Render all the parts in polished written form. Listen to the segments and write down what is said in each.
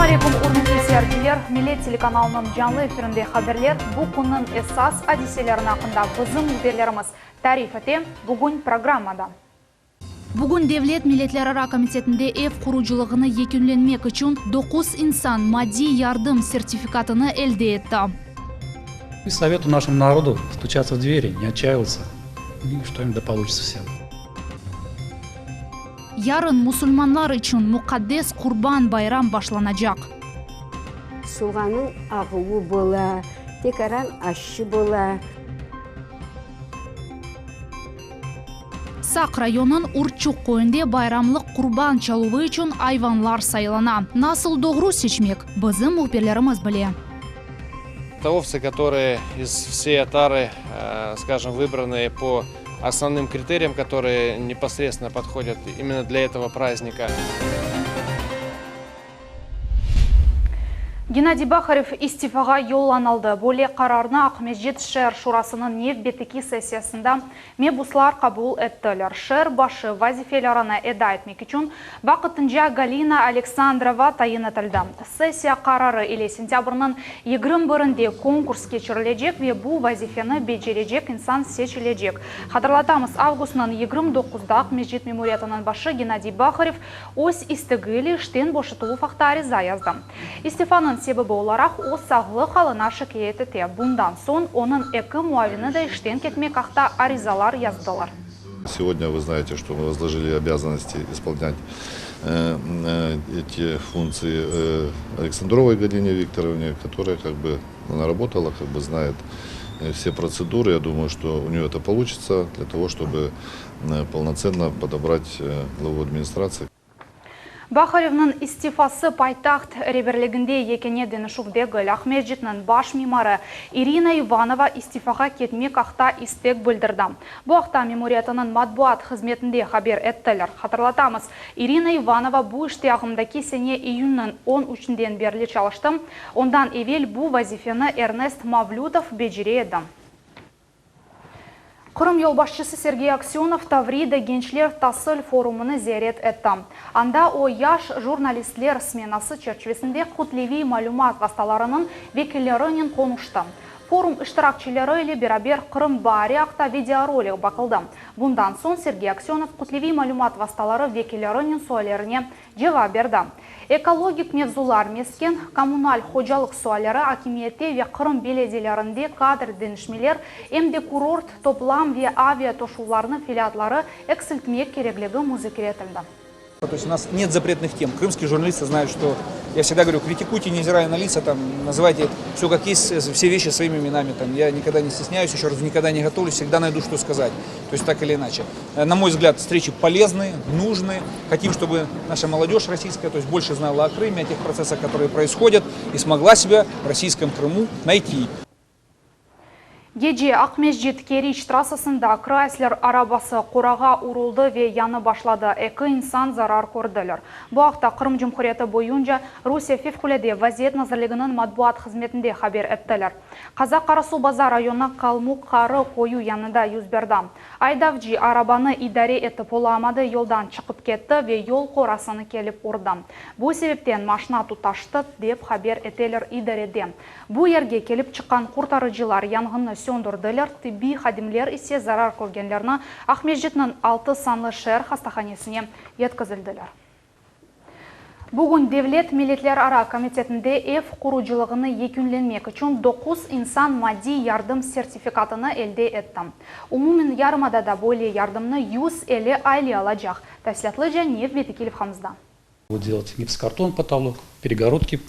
Selâm aleyküm, ürmetli seyirciler! Millet telekanalınıñ canlı efirinde haberler, bu künniñ esas adiselerini aqqında bizim mühbirlerimiz tarif ete, bugün programmada. Bugün Devlet milletlerara komitetinde ev qurucılığını yekünlenmek içün doquz insan maddiy yardım sertifikatını elde etti. И советую нашему народу стучаться в двери, не отчаиваться, и что-нибудь да получится всем. Yarın musulmanlar içün muqaddes Qurban bayram başlanacaq. Soğannıñ ağuvı bola, tekaran aşçı bola. Saq rayonıñ Urçuq köyünde bayramlıq qurban çaluvı içün ayvanlar saylana. Nasıl doğru seçmek, bizim mühbirlerimiz bile. Это овцы, которые из всей отары, скажем, выбранные по основным критериям, которые непосредственно подходят именно для этого праздника. Gennadiy Baharev istifağa yollanıldı. Böyle qararnı Aqmescit şeer şurasınıñ nevbetteki sessiyasında mebuslar qabul ettiler. Şeer başı vazifelerini eda etmek içün vaqtınca Galina Aleksandrova tayin etildi. Sessiya qararı ile sentâbrniñ 21-nde konkurs keçirilecek ve bu vazifeni becerecek insan seçilecek. Hatırlatamız, avgustnıñ 29-da Aqmescit memuriyetiniñ başı Gennadiy Baharev Öz istegi ile işten boşatıluv aqta ariza yazdı. İstifanıñ sebebi olaraq o, sağlıq alına şikâyet ete. Bundan soñ onıñ eki muavini de işten ketmek aqta arizalar yazdılar. Сегодня вы знаете, что мы возложили обязанности исполнять эти функции Александровой Галине Викторовне, которая как бы она работала, как бы знает все процедуры. Я думаю, что у нее это получится для того, чтобы полноценно подобрать главу администрации. Baharevniñ istifası paytaht reberliginde yekâne deñişüv degil. Aqmescitniñ baş mimarı İrina İvanova istifağa ketmek aqta istek bildirdi. Bu aqta memuriyetiniñ matbuat hızmetinde haber ettiler. Hatırlatamız, İrina İvanova bu işte ağımdaki sene iyünniñ on üçünden berli çalıştı. Ondan evel bu vazifeni Ernest Mavlütov becere edi. Qırım yolbaşçısı Sergey Aksönov Tavrida gençler tasil forumını ziyaret etti. Anda o, yaş jurnalistler smenası çerçivesinde kütleviy malümat vastalarınıñ vekillerinen qonuştı. Forum iştirakçileri ile beraber Qırım baari aqta videorolik baqıldı. Bundan soñ Sergey Aksönov kütleviy malümat vastaları vekillerinen suallerine Cevap berdi. Ekologik mevzular, mesken, kommunal hocalıq sualleri, akimiyette ve Qırım belediyelerinde kadr deñişmeler, em de kurort, toplam ve avia toşuvlarnıñ fiyatları eksiltmek kerekligi muzakere etildi. То есть у нас нет запретных тем. Крымские журналисты знают, что я всегда говорю, критикуйте, невзирая на лица, там, называйте все как есть, все вещи своими именами. Там, я никогда не стесняюсь, еще раз, никогда не готовлюсь, всегда найду, что сказать. То есть так или иначе. На мой взгляд, встречи полезны, нужны. Хотим, чтобы наша молодежь российская, то есть больше знала о Крыме, о тех процессах, которые происходят, и смогла себя в российском Крыму найти. Gece Aqmescit, Keriç trassasında Kraysler arabası qorağa uruldı ve yanıp başladı, eki insan zarar kördiler. Bu aqta Qırım Cumhuriyeti boyunca Rusiye Fevqulâde vaziyet nazirliginiñ matbuat hızmetinde haber ettiler. Qaza Qarasuvbazar rayonı Kalmuk Qarı köyü yanında yüz berdi. Aydavcı arabanı idare etip olamadı, yoldan çıqıp ketti ve yol qorasını kelip urdı. Bu sebepten maşna tutaştı, dep haber eteler idarede. Bu yerge kelip çıqqan qurtarıcılar yanğınnı söndürdiler, tibbiy hadimler ise zarar körgenlerni Aqmescitniñ altı sanlı şeer hastahanesine yetkizildiler. Bugün Devlet milletlerara komitetinde ev qurucılığını yekünlenmek içün doquz insan maddiy yardım sertifikatını elde etti. Umumen yarımadada böyle yardımnı 150 aile alacaq. Tafsilâtlıca nevbetteki levhamızda. Вот делать гипсокартон потолок, перегородки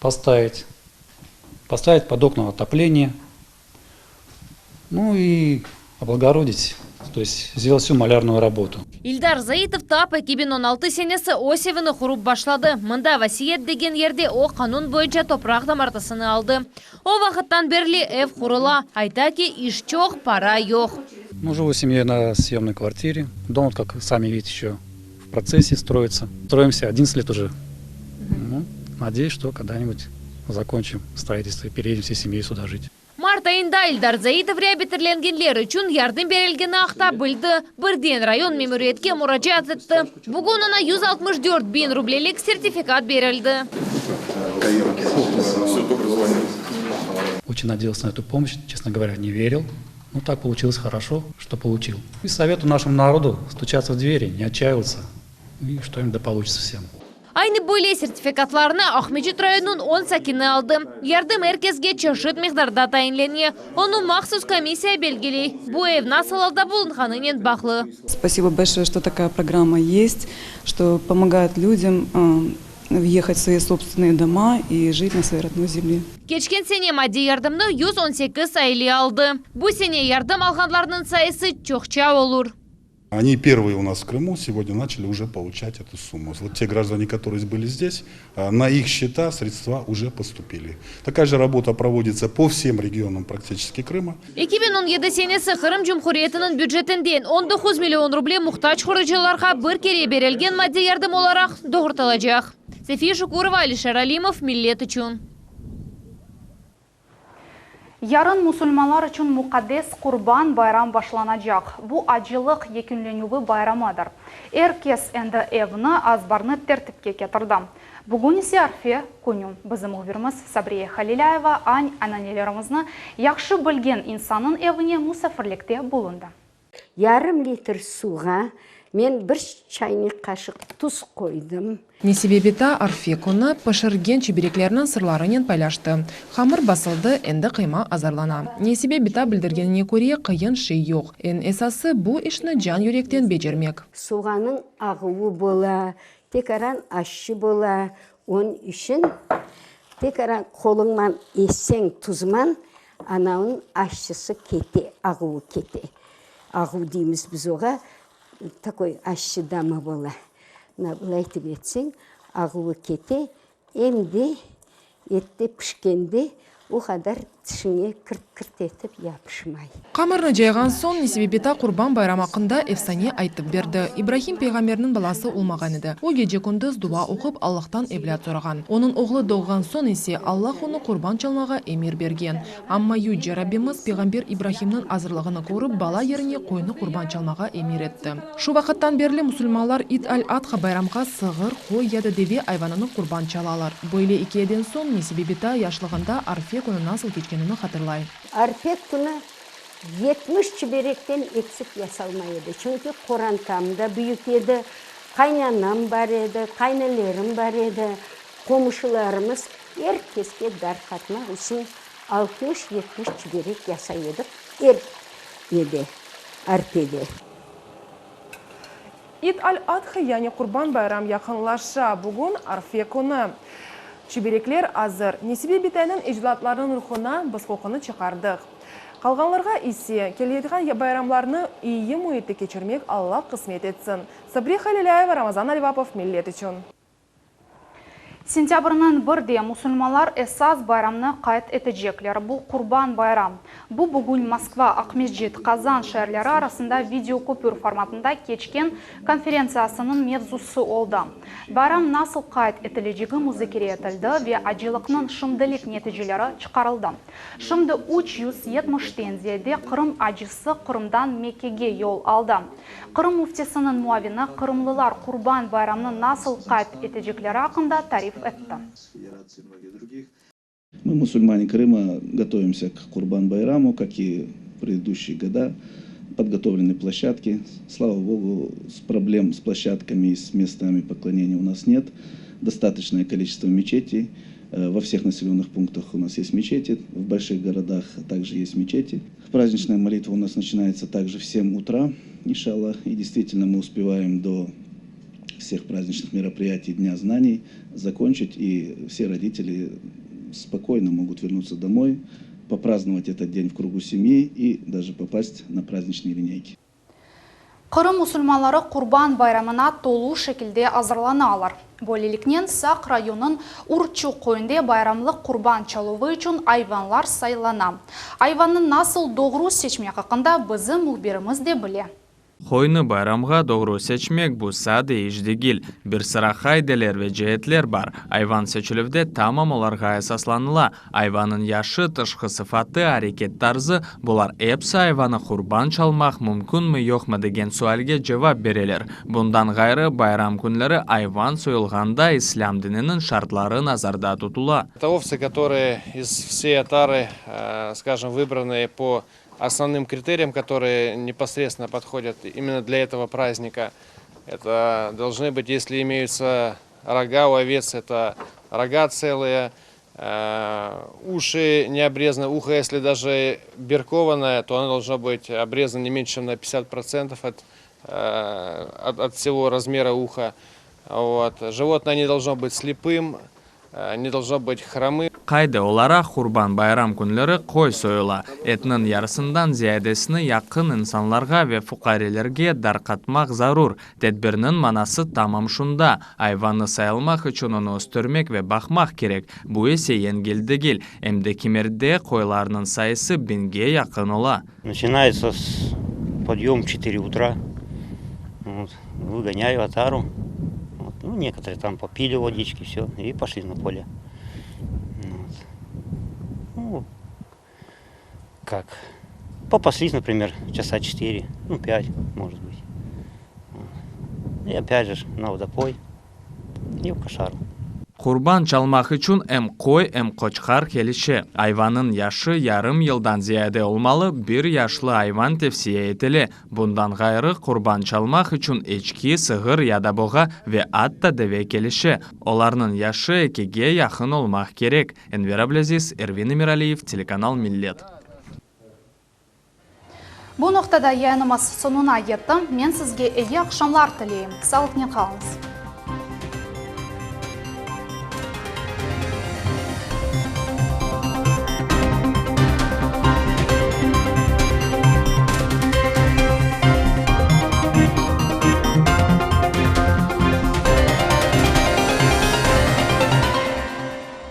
поставить, поставить под окна отопление, ну и облагородить, то есть сделать всю малярную работу. İldar Zaitov tap 2016 senesi öz evini qurıp başladı. Mında Vasiyet degen yerde o qanun boyunca topraq damartısını aldı. O vaqıttan berli ev qurula. Ayta ki, iş çoq, para yoq. Ну, живу в семье на съемной квартире. Дом, вот как сами видите, еще в процессе строится. Строимся 11 лет уже. Ну, надеюсь, что когда-нибудь закончим строительство и переедем всей семьей сюда жить. Mart ayında İldar Zaitov reabilitirlengenler içün yardım berilgeni aqta bildi. Birden rayon memuriyetke muracaat etti. Bugün oña 164 biñ rublelik sertifikat berildi. Очень надеялся на эту помощь, честно говоря, не верил. Ну так получилось хорошо, что получил. И советую нашему народу стучаться в двери, не отчаиваться. И что-нибудь да получится всем. Aynı böyle sertifikatlarnı Aqmescit rayonınıñ 10 sakini aldı. Yardım er keske çeşit miqdarda tayinlene. Onı mahsus komissiya belgiley. Bu ev nasıl alda bulunğanınen bağlı. Спасибо большое, что такая программа есть, что помогает людям въехать в свои собственные дома и жить на своей родной земле. Keçken sene maddiy yardımnı 118 aile aldı. Bu sene yardım alğanlarnıñ sayısı çoqça olur. Они первые у нас в Крыму сегодня начали уже получать эту сумму. Вот те граждане, которые были здесь, на их счета средства уже поступили. Такая же работа проводится по всем регионам практически Крыма. 2017 senesi Qırım Cumhuriyetiniñ bücetinden 19 million ruble muhtac qurucılarğa bir kere berilgen maddiy yardım olaraq doğrultılacaq. София Шукурова, Алишер Алимов, Millet içün. Yarın musulmanlar içün muqaddes Qurban bayram başlanacaq. Bu acılıq yekünlenüvi bayramıdır. Er kes endi evni, azbarnı tertipke ketirdi. Bugün ise arfe künü. Bizim mühbirimiz Sabriye Halilâyeva ananelerimizni yahşı bilgen insannıñ evine musafirlikte bulundı. Yarım litr suvğa men bir çaynik qaşıq tuz qoydım. Nesibe bita arfe künü pişirgen çibereklerniñ sırlarınen paylaştı. Hamır basıldı, endi qıyma azırlana. Nesibe bita bildirgenine köre qıyın şey yoq. Eñ esası bu işni can yürekten becermek. Soğannıñ ağuvı bola, tekaran aşçı bola. Onıñ içün tekaran qoluñman ezseñ tuzman, anavınıñ aşçısı kete, ağuvı kete. Ağuv deymiz biz oğa, такой aşçı damı bola. Mına bılay etip etseñ, ağuvı kete, em de ette pişkende o qadar tişiñe kirt-kirt etip yapışmay. Hamırnı cayğan soñ Nesibe bita Qurban bayram aqqında efsane aytıp berdi. İbrahim peyğamberniñ balası olmağan edi. O gece-kündüz dua oqup Allahtan evlât sorağan. Onıñ oğlu doğğan soñ ise Allah onı qurban çalmağa emir bergen. Amma Yüce Rabbimiz peyğamber İbrahimniñ azırlığını körip bala yerine qoynı qurban çalmağa emir etti. Şu vaqıttan berli musulmanlar İd al-Adha bayramğa sığır, qoy ya da deve ayvanını qurban çalalar. Böyle ikâyeden soñ Nesibe bita yaşlığında arfe künü nasıl keçkenini hatırlay. Arfe künü 70 çiberekten eksik yasalmay edi. Çünki qorantam da büyük edi, qaynanam bar edi, qaynelerim bar edi, qomşularımız er keske darqatmaq içün 60-70 çiberek yasay edik er edi arfede. İd al-Adha yani Qurban bayram yaqınlaşa. Bugün arfe künü. Çiberekler azır. Nesibe bitaynıñ ecdatlarınıñ ruhuna biz qoqunı çıqardıq. Qalğanlarğa ise keleyatqan bayramlarnı eyi müitte keçirmek Allah qısmet etsin. Sabriye Halilâyeva, Ramazan Alvapov, Millet içün. Sentâbrniñ birde musulmanlar esas bayramnı qayd etecekler. Bu Qurban bayram. Bu bugün Moskva, Aqmescit, Qazan şeerleri arasında video köpür formatında keçken konferentsiyasınıñ mevzusı oldı. Bayram nasıl qayd etilecegi muzakere etildi ve acılıqnıñ şimdilik neticeleri çıqarıldı. Şimdi 370-ten ziyade Qırım acısı Qırımdan Mekkege yol aldı. Qırım müftisiniñ muavini qırımlılar Qurban bayramnı nasıl qayd etecekleri aqqında tarif etti. Мы, мусульмане Крыма, готовимся к Курбан-Байраму, как и в предыдущие года. Подготовлены площадки. Слава Богу, с проблем с площадками и с местами поклонения у нас нет. Достаточное количество мечетей. Во всех населенных пунктах у нас есть мечети, в больших городах также есть мечети. Праздничная молитва у нас начинается также в 7 утра, иншаллах. И действительно мы успеваем до всех праздничных мероприятий Дня знаний закончить, и все родители спокойно могут вернуться домой, попраздновать этот день в кругу семьи и даже попасть на праздничные линейки. Qırım musulmanları Qurban bayramına tolu şekilde azırlanalar. Böyleliknen Saq rayonınıñ Urçuq köyünde bayramlıq qurban çaluvı içün ayvanlar saylana. Ayvannı nasıl doğru seçmek aqqında bizim mühbirimiz de bile. Qoynı bayramğa doğru seçmek, bu sade iş degil. Bir sıra qaideler ve ceetler bar. Ayvan seçilüvde tamam olarğa esaslanıla. Ayvannıñ yaşı, tışqı sıfatı, areket tarzı, bular episi ayvanı qurban çalmaq mümkünmi-yoqmı degen sualge cevap bereler. Bundan ğayrı, bayram künleri ayvan soyulğanda islâm dininiñ şartları nazarda tutula. Это овцы, которые из всей отары, скажем, выбранные по основным критериям, которые непосредственно подходят именно для этого праздника. Это должны быть, если имеются рога у овец, это рога целые, уши не обрезаны, ухо, если даже биркованное, то оно должно быть обрезано не меньше, чем на 50% от, от, от всего размера уха. Вот. Животное не должно быть слепым, не должно быть хромым. Qaide olaraq, Qurban bayram künleri qoy soyula. Etniñ yarısından ziyadesini yaqın insanlarğa ve fuqarelerge darqatmaq zarur. Tedbirniñ manası tamam şunda, ayvannı sayılmaq içün onı östürmek ve baqmaq kerek, bu ise yengil degil, em de kimerde qoylarnıñ sayısı biñge yaqın ola. Начинается с подъем в четыре утра. Вот, выгоняю отару. Вот, ну, некоторые там попили водички, все, и пошли на поле. Вот. Ну, как? Попаслись, например, часа 4, ну, 5, может быть. Вот. И опять же на водопой и в кошару. Qurban çalmaq içün em qoy, em qoçqar kelişe. Ayvannıñ yaşı yarım yıldan ziyade olmalı, bir yaşlı ayvan tevsiye etile. Bundan ğayrı, qurban çalmaq içün eçki, sığır ya da boğa ve atta deve kelişe. Olarnıñ yaşı ekige yaqın olmaq kerek. Enver Ablâziz, Ervin Emiraliyev, telekanal Millet. Bu noqtada yayınımız soñuna yetti. Men sizge eyi aqşamlar tileyim. Sağlıqnen qalıñız.